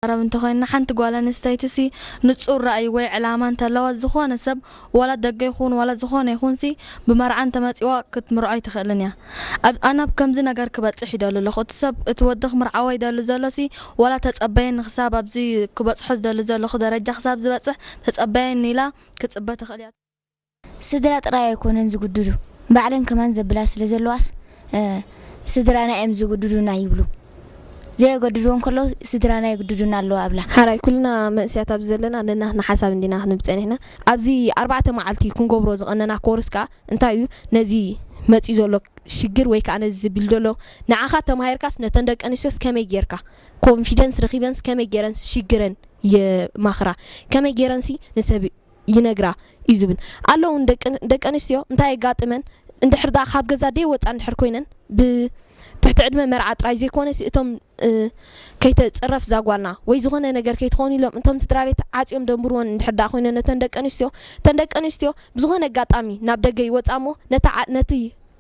ቀረብ እንተኾይንና፣ ሓንቲ ጓል ኣንስተይቲ ሲ ንጹር ራእይ ወይ ዕላማ እንተለዋ፣ ዝኾነ ሰብ ዋላ ደገ ይኹን ዋላ ዝኾነ ይኹን ሲ ብመርዓ እንተመጺዋ ክትምርዖ ኣይትኽእልን እያ። ኣብ፣ ኣነ ኣብ ከምዚ ነገር ክበጽሕ ይደሊ ኣለኹ። እቲ ሰብ፣ እቲ ወዲ ክምርዓዋ ይደሊ ዘሎ ሲ ዋላ ተጸበየኒ ክሳብ ኣብዚ ክበጽሖ ዝደሊ ዘለኹ ደረጃ ክሳብ ዝበጽሕ ተጸበየኒ ኢላ ክትጽበ ትኽእል እያ። ስድራ ጥራይ ኣይኮነን ዝግድዱ፣ ባዕለን ከማን ዘብላ ስለ ዘለዋስ፣ እ፣ ስድራና እዮም ዝግድዱና ይብሉ። ዘየገድድዎ እንከሎ ስድራና የግድዱና ኣለዋ ኣብላ። ሓራይ ኩልና መንእሰያት ኣብዚ ዘለና ነናትና ሓሳብ እንዲና ክንብ ጸኒሕና። ኣብዚ ኣርባዕተ መዓልቲ ክንገብሮ ዝቐነና ኮርስ ከኣ እንታይ እዩ ነዚ መጺኡ ዘሎ ሽግር ወይ ከኣ ነዚ ዝብል ዘሎ ንዓኻ ተማሂርካስ ነተን ደቂ ኣንስትዮስ ከመይ ጌርካ ኮንፊደንስ ረኺበንስ ከመይ ጌረንስ ሽግረን የማኽራ ከመይ ጌረንሲ ንሰብ ይነግራ እዩ ዝብል። ኣለውን ደቂ ደቂ ኣንስትዮ እንታይ የጋጥመን እንድሕር ደኣ ካብ ገዛ ደይወጻ እንድሕር ኮይነን ብትሕቲ ዕድመ መርዓ ጥራይ ዘይኮነሲ እቶም እ፣ ከይተጽረፍ እዛ ጓልና ወይ ዝኾነ ነገር ከይትኸውን ኢሎም እንቶም ስድራ ቤት ዓጽዮም ደንብርወን እንድሕር ደኣ ኮይነን ነተን ደቂ ኣንስትዮ እተን ደቂ ኣንስትዮ ብዝኾነ ኣጋጣሚ ናብ ደገ ይወጻ እሞ ነታ ዓ- ነቲ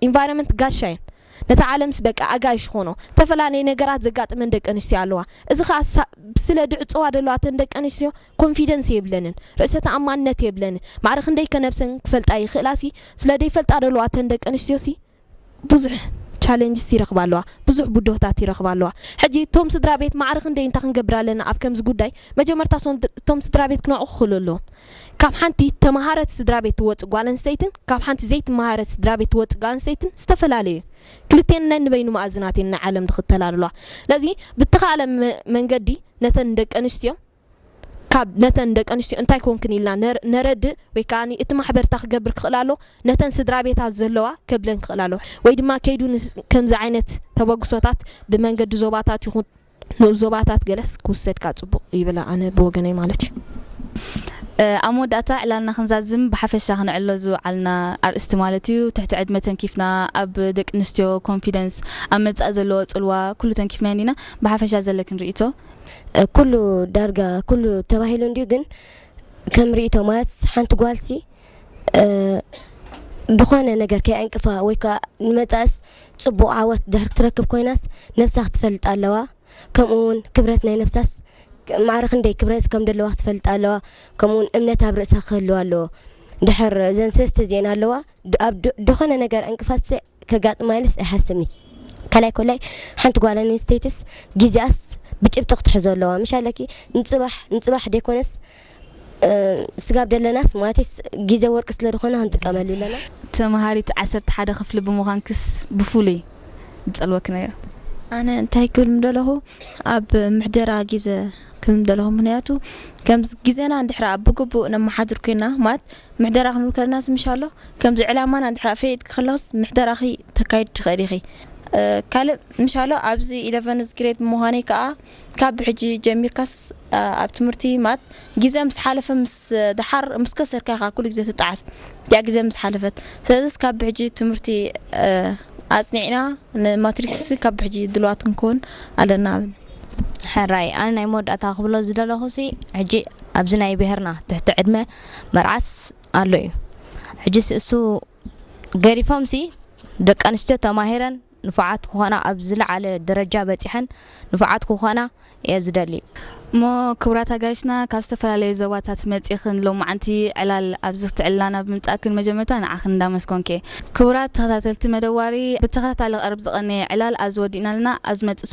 ኢንቫይሮንመንት ጋሻ እየን ነታ ዓለምስ በቃ ኣጋይሽ ኾኖ። ዝተፈላለየ ነገራት ዘጋጥመን ደቂ ኣንስትዮ ኣለዋ። እዚ ኸኣ ሳ- ስለ ድዕጽዋ ደለዋ እተን ደቂ ኣንስትዮ ኮንፊደንስ የብለንን፣ ርእሰ ተኣማንነት የብለንን። ማዕረ ክንደይ ከነብሰን ክፈልጣ ይኽእላሲ ስለ ደይፈልጣ ደለዋ እተን ደቂ ኣንስትዮሲ ብዙሕ ቻለንጅስ ይረኽባ ኣለዋ፣ ብዙሕ ብድሆታት ይረኽባ ኣለዋ። ሕጂ እቶም ስድራ ቤት ማዕረ ክንደይ እንታይ ክንገብር ኣለና ኣብ ከምዚ ጉዳይ መጀመርታ እቶም ስድራ ቤት ክነቕሑ ክኽእሉ ኣለዎም። ካብ ሓንቲ ተማሃረት ስድራ ቤት ትወፅእ ጓል ኣንስተይትን ካብ ሓንቲ ዘይትመሃረት ስድራ ቤት ትወፅእ ጓል ኣንስተይትን ዝተፈላለዩ እዩ። ክልቴን ነንበይኑ መኣዝናት እየን ንዓለም ዝኽተላ ዘለዋ። ስለዚ ብተኻእለ መ- መንገዲ ነተን ደቂ ኣንስትዮ ካብ ነተን ደቂ ኣንስትዮ እንታይ ኮንክን ኢልና ነር- ነረድእ ወይ ከዓ እቲ ማሕበርታ ክገብር ክኽእል ኣሎ ነተን ስድራ ቤታት ዘለዋ ከብለን ክኽእል ኣለዎ ወይ ድማ ከይዱ ንስ- ከምዚ ዓይነት ተበግሶታት ብመንገዲ ዞባታት ይኹን ንኡስ ዞባታት ገለስ ክውሰድ ከዓ ፅቡቕ ይብል ኣነ ብወገነይ ማለት እዩ። ኣብ መወዳእታ ዕላልና ክንዛዝም ብሓፈሻ ክንዕሎ ዝወዓልና ኣርእስቲ ማለት እዩ ትሕቲ ዕድመ ተንኪፍና ኣብ ደቂ ኣንስትዮ ኮንፊደንስ ኣብ መጻኢ ዘለዎ ጽልዋ ኩሉ ተንኪፍና እንዲና ብሓፈሻ ዘለክን ርእይቶ? ኩሉ ዳርጋ ኩሉ ተባሂሉ እንድዩ ግን ከም ርእይቶ ማለት ሓንቲ ጓልሲ ዝኾነ ነገር ከይዕንቅፋ ወይ ከዓ ንመጻእስ ጽቡቕ ዓወት ድሕር ክትረክብ ኮይናስ ነብሳ ክትፈልጥ ኣለዋ። ከምኡ እውን ክብረት ናይ ነብሳስ ማዕረ ክንደይ ክብረት ከም ደለዋ ክትፈልጥ ኣለዋ። ከምኡ እውን እምነት ኣብ ርእሳ ክህልዋ ኣለዎ። ድሕር ዘን ሰለስተ እዚአን ኣለዋ ድ- ኣብ ድ- ድኾነ ነገር ዕንቅፋት ከጋጥማ ኢለስ ኣይሓስብኒ። ካልኣይ ኮላይ ሓንቲ ጓል ኣንስተይትስ ግዜኣስ ብጭብጢ ክትሕዞ ኣለዋ ምሽ ኣለኪ። ንፅባሕ ንፅባሕ ደይኮነስ ስጋብ ደለናስ ማለትስ ግዜ ወርቂ ስለ ዝኾነ ክንጥቀመሉ ኣለና። ተምሃሪት ዓሰርተ ሓደ ክፍሊ ብምዃንክስ ብፍሉይ ዝጸልወኪ ነገር? ኣነ እንታይ ክብል ምደለኹ ኣብ ምሕደራ ግዜ ክብል ምደለኹ ምክንያቱ ከምዚ ግዜና እንድሕር ኣብ ብግቡእ ነመሓድር ኮይና ማለት ምሕደራ ክንብል ከለናስ ምሽ ኣሎ ከምዚ ዕላማና እንድሕር ፈይጥኪ ከለኽስ ምሕደራኺ ተካይድ ትኽእል ኢኺ። ካልእ ምሽ ኣሎ ኣብዚ ኢለቨንዝ ግሬድ ብምዃነይ ከዓ ካብ ብሕጂ ጀሚርካስ ኣብ ትምህርቲ ማለት ግዜ ምስ ሓለፈ ምስ ደሓር ምስ ከሰርካ ኢኻ ኩሉ ግዜ ትጠዓስ እቲኣ ግዜ ምስ ሓለፈት። ስለዚስ ካብ ብሕጂ ትምህርቲ ኣፅኒዕና ንማትሪክስ ካብ ብሕጂ ድልዋት ክንከውን ኣለና። ሕራይ ኣነ ናይ መወዳእታ ክብሎ ዝደለኹ ሲ ሕጂ ኣብዚ ናይ ብሄርና ትሕቲ ዕድመ መርዓስ ኣሎ እዩ። ሕጂ ሲ እሱ ገሪፎም ሲ ደቂ ኣንስትዮ ተማሂረን ንፉዓት ክኾና ኣብ ዝለዓለ ደረጃ በፂሐን ንፉዓት ክኾና እየ ዝደሊ። እሞ ክቡራት ኣጋይሽና ካብ ዝተፈላለዩ ዞባታት መፂኽን ሎማዓንቲ ዕላል ኣብዚ ክትዕልላና ብምምፃእክን መጀመርታ ንዓኽን እንዳመስኮንኬ። ክቡራት ተኸታተልቲ መደዋሪ ብተኸታታሊ ቀርብ ዝቐነየ ዕላል ኣብዚ ወዲእና ኣለና። ኣብ ዝመፅእ